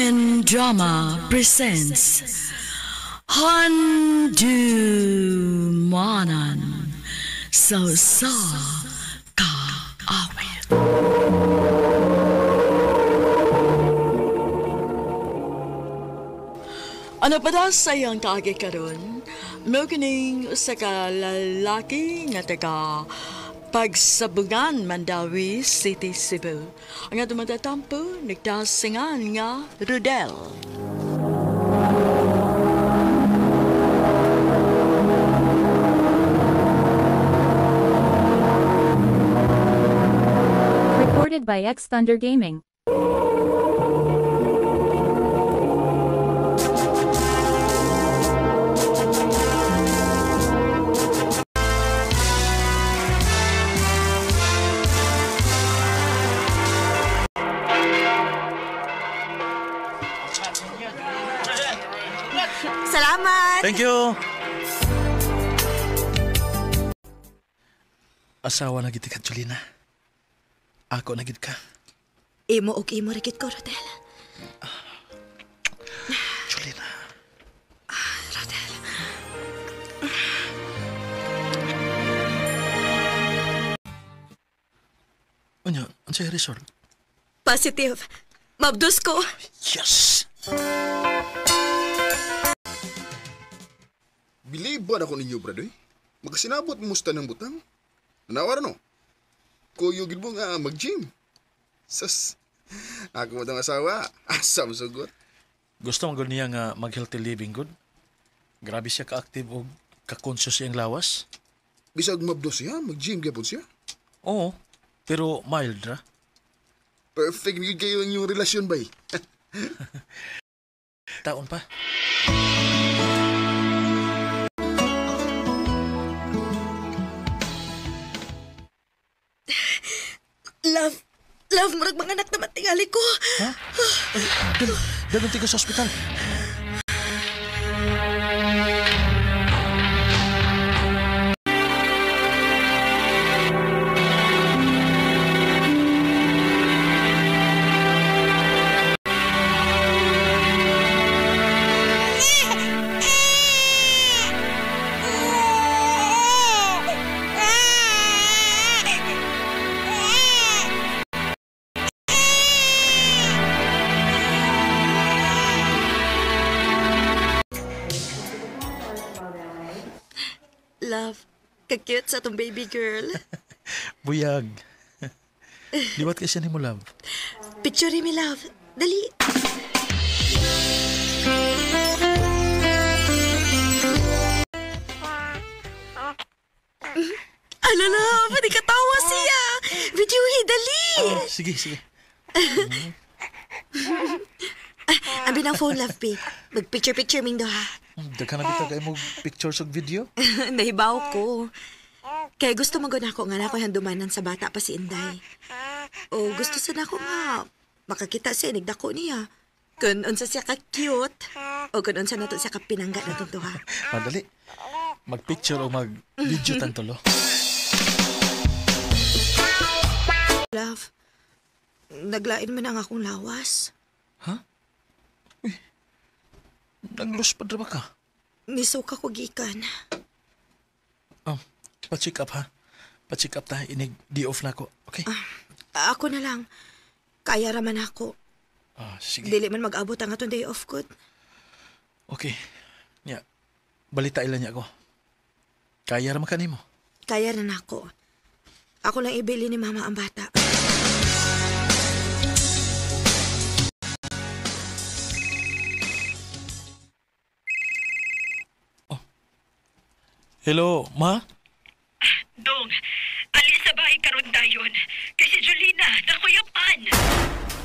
Philippine Drama presents Handumanan sa Usa Ka Awit. Ano pa daw sa iyang kaagi karon? Mao kining usa ka lalaki nga taga Pagsabungan, Mandaue City, Cebu. Ang atong matatampo, nagtasingan nga Rodel. Recorded by X Thunder Gaming. Salamat! Thank you! Asawa na gid ka, Julina. Ako na gid ka. Imo og imo ra gid ko, Rodel. Julina. Rodel. Unya, unsay result? Positive. Mabdus ko. Yes! Believe ba ako ninyo, brad, eh? Magkasinabot mo sa tanang butang. Nanawar, no? Kuyo gid mo nga mag-gym. Sus, ako mo tong asawa. Asa mo sugot. Gusto man gud niya nga mag-healthy living good. Grabe siya ka-active o ka-conscious siyang lawas. Bisag mabdos siya, mag-gym gyapon siya. Oo, pero mild ra. Perfect gyud kayo ang inyong relasyon, bay. Taon pa. Love, love, murag mga anak naman tingali ko. Ha? Dalon ka sa ospital. Love, ka-cute sa atong baby girl. Buyag. Liwat kay siya nimo, love. Picture mi, love. Dali. Ala, love, di katawa siya. Videohi, dali. Oh, sige, sige. Abi ng phone, love, babe. Mag-picture-picture ming doha. Daghan na kita kay mo pictures ug video. Nahibaw ko. Kaya gusto mo ako nga na ako handumanan sa bata pa si Inday. O gusto sana ako nga makakita siya, nagdako niya. Kun unsa siya ka-cute. O kun unsa nato siya ka-pinangga na itong duha. Madali. Mag-picture o mag-video tantulo. Love, naglain man ang akong lawas. Ha? Uy, naglos pa ba ka? Nisuka ko gikan. Oh, pa-check up ha. Pa-check up ta, inig di off na ako. Okay? Ako na lang. Kaya raman ako. Sige. Dili man mag-abot ang atong day off good. Okay. Nya, balita ilan niya ako. Kaya raman ka nimo. Kaya na nako. Ako lang ibili ni mama ang bata. Hello, ma? Dong, alis sa bahay karon dayon. Kay si Julina, nakuyapan.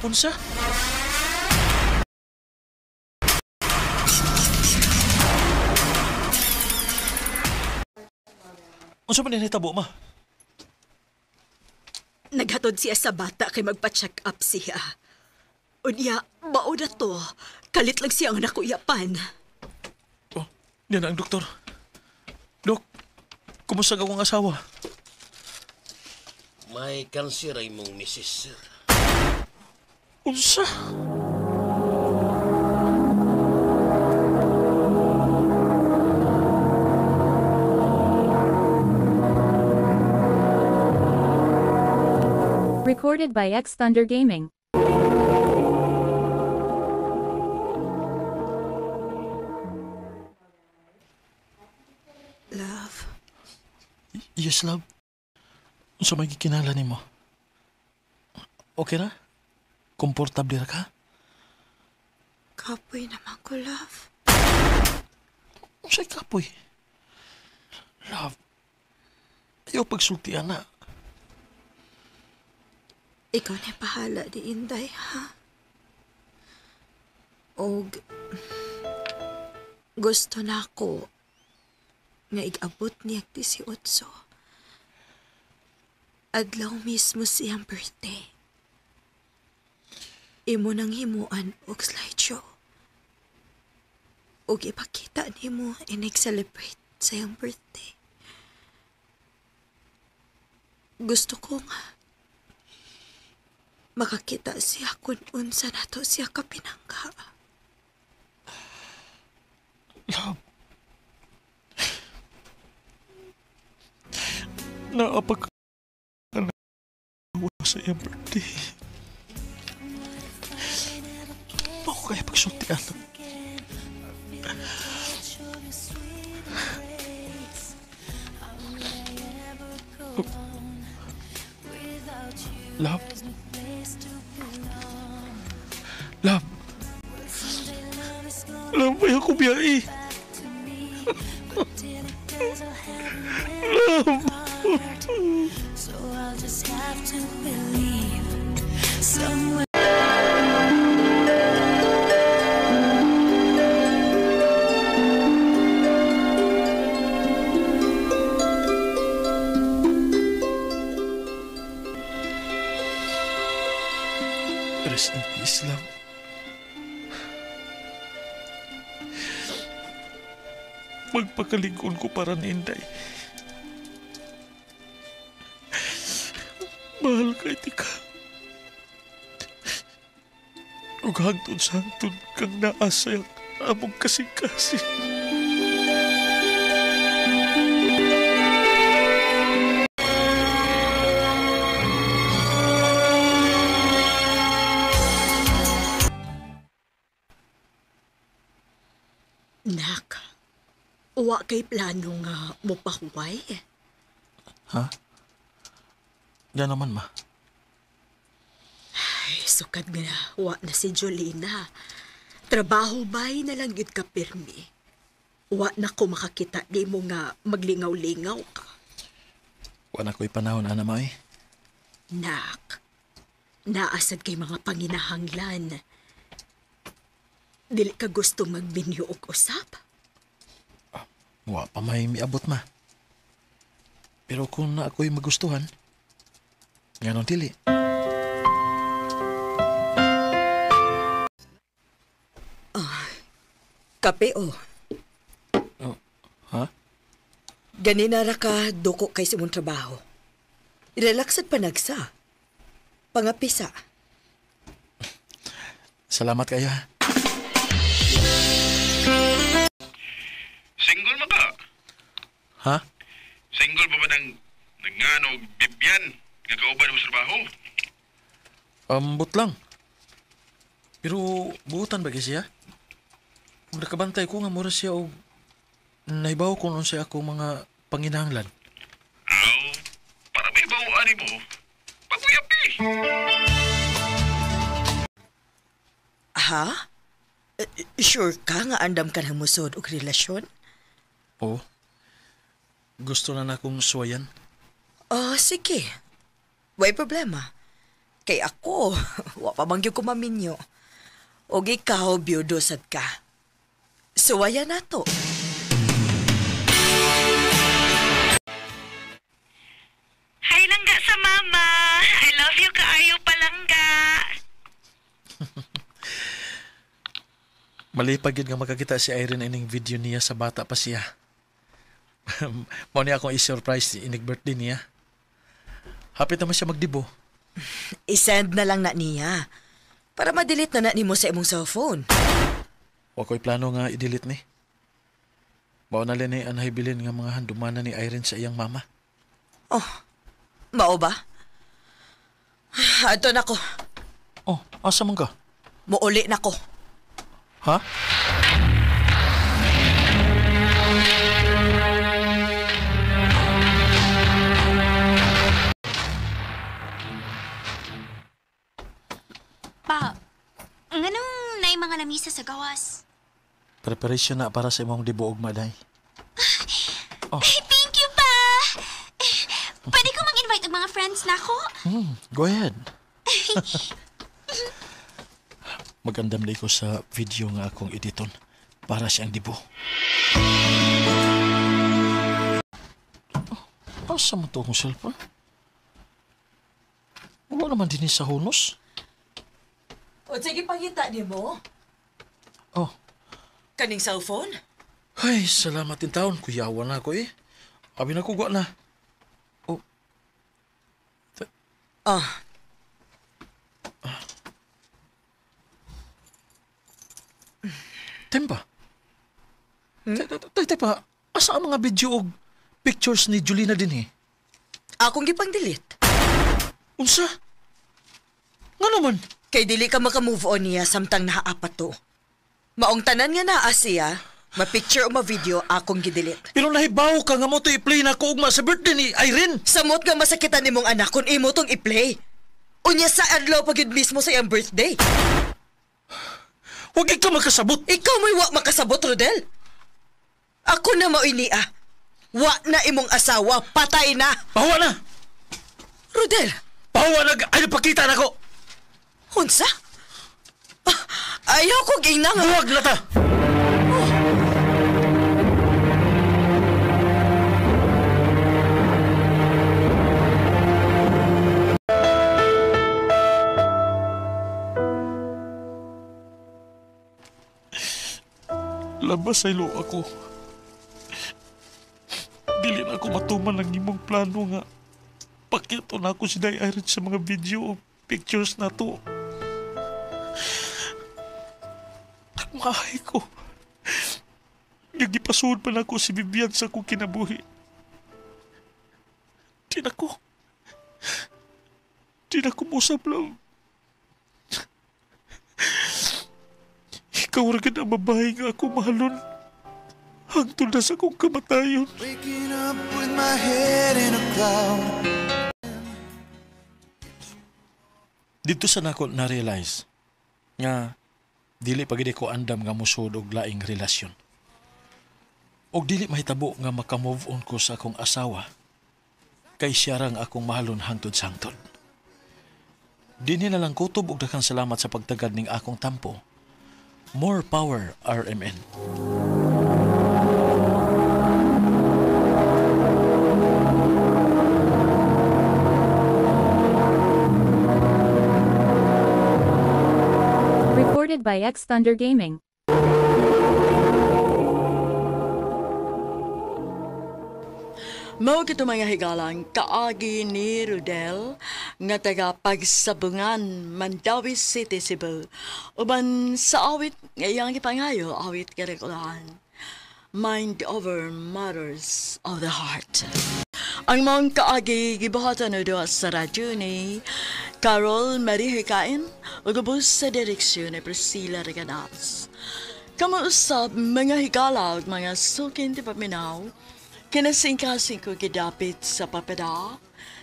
Unsa? Unsa man nahitabo, ma? Naghatod siya sa bata kay magpa-check up siya. Unya, mao na to. Kalit lang siya ang nakuyapan. Oh, niya na ang doktor. Dok, kumusta ka akong asawa? May kanser ay mong misis, sir. Unsa? Recorded by X Thunder Gaming. Love, Yes, love. Unsa may gikinahanglan nimo? Okay ra? Komportable ra ka? Kapoy naman ko, love. Unsay kapoy? Love, ayaw pagsultian na. Ikaw na bahala di Inday, ha? Og gusto na ako nga igabot niya 18. Adlaw mismo siyang birthday. Imo nang himuan og slideshow. Og ipakita nimo inig-celebrate sa iyang birthday. Gusto ko nga makakita siya kung unsa nato siya kapinangga. Love. Naapag sa iyang birthday. Ako kaya pagsultian. Love. Love. Love, ayaw ko biyahe. Love. So I'll just have to believe somewhere. Rest in peace, love. Magpakalingon ko para ni Inday. Mahal kay tika. Ug hangtod sa hangtod kang naasay ang among kasing-kasing. Nak, wa kay plano nga mopahuway? Ha? Yan naman, ma. Ay, sukad nga wa na si Jolina. Trabaho ba'y na lang gyud ka pirmi. Wa na ko makakita di mo nga maglingaw-lingaw ka. Wa na ko'y panahon, ana, ma, eh. Nak, naasad kay mga panginahanglan. Dili ka gustong magbinyo og usap? Wa pa may miabot, ma. Pero kung na ako'y magustuhan, nganong dili. Kape o. Oh, ha? Ganina ra ka duko kay sa imong trabaho. Relaxad pa nagsa. Pangapisa. Salamat kayo, ha? Single man ka? Ha? Single pa ba ng nanganog bibyan nga kauban mo sa trabaho? Ambot lang. Pero buutan ba siya? Kung nakabantay ko nga mura siya og naibaw kung unsay ako mga panginahanglan. Aw, para may bawaan mo. Paguyapi. Ha? Sure ka nga andam ka ng musod og relasyon? Oo. Gusto na na akong suwayan. Oh, sige. Way problema. Kay ako, wa pa man gyud ko maminyo. Og ikaw, biyudo sad ka. Suwaya na to. Hi langga sa mama. I love you kaayo palangga. Malipag yun nga makakita si Irene ining video niya sa bata pa siya. Mao niya akong i-surprise inig birthday niya. Hapit naman siya magdibo. I-send na lang na niya. Para ma-delete na na nimo sa imong cellphone. Wa ko'y plano nga i-delete ni. Mao na ni anhay bilin nga mga handumanan ni Irene sa iyang mama. Oh, mao ba? Adto na ko. Oh, asa man ka? Muuli na ko. Ha? Pa, nganong naay mga lamisa sa gawas? Preparation na para sa imong dibuog, Maday. Oh. Thank you, pa! Pwede ko mang-invite og mga friends na ako? Go ahead. Magandam na ko sa video nga akong editon para siyang dibo. Oh, asa man to akong cellphone? Wala naman din sa hunos. O sige, pangita ni mo. Oh, Kaning cellphone? ay, salamat din taon. Kuyawan na ako eh. Abi na kugwa na. Oh. Ah. Temba. Tay, pa, asa ang mga video og pictures ni Julina din eh? Akong gipang-delete. Unsa? Nga naman? Kay dili ka maka-move on niya samtang naaapat to. Maong tanan nga naa siya, ma-picture o ma-video akong gidelete. Pero nahibaw ka nga mo to i-play na ko ugma sa birthday ni Irene. Samot nga masakitan nimong anak kung imo tong i-play. Unya sa adlaw pag yun mismo sa iyang birthday. Huwag ka makasabot. Ikaw mo'y wa makasabot, Rodel. Ako na mao'y niya. Wa na imong asawa, patay na. Pahuwa na! Rodel! Pahuwa na! Ay, napakita na ko! Unsa? Ayaw ko ginang. Buwag na ta! Labas ay lo ako. Dili na ako matuman ang imong plano nga. Pakito na ako si Day Irene sa mga video o pictures na to. Nagmahay ko. Nagipasuod pa na ako si Vivian sa akong kinabuhi. Di na ko. Di na ko musap lang. Ikaw ra gid ang babae nga ako mahalon. Hangtod na sa akong kamatayon. Waking up with my head in a cloud. Dito sa nako na-realize nga dili pa gid ko andam nga musod og laing relasyon. Og dili mahitabo nga maka-move on ko sa akong asawa kay siya rang akong mahalon hangtod sa hangtod. Dinhi na lang kutob og daghang salamat sa pagtagad ning akong tampo. More power, RMN. Recorded by X Thunder Gaming. Mao kito mga higalang kaagi ni Rodel nga taga Pagsabungan, Mandawi City, Cebu. Uban sa awit nga iyang gipangayo, awit karekulahan. Mind over matters of the heart. Ang maong kaagi gibuhatan o doa sa radyo ni Carol Marie Hikain ug ubos sa direksyon ni Priscilla Reganas. Kamuusap mga higala ug mga sukin ti paminaw, kinasingkasing ko gidapit sa papada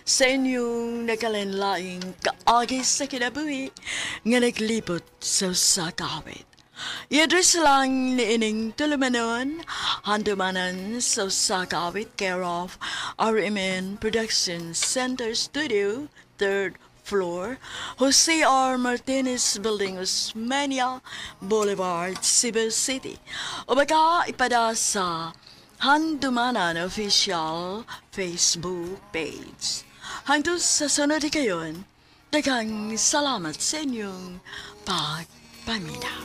sa inyong nakalinlaing kaagi sa kinabuhi nga naglibot sa usa ka awit. I-address lang ni ining tulumanon, handumanan sa usa ka awit, care of RMN Production Center Studio, 3rd floor, Jose R. Martinez Building, Osmeña Boulevard, Cebu City. O baka ipada sa Handumanan Official Facebook page. Hangtod sa sunod kayon, daghang salamat sa inyong pagpaminaw.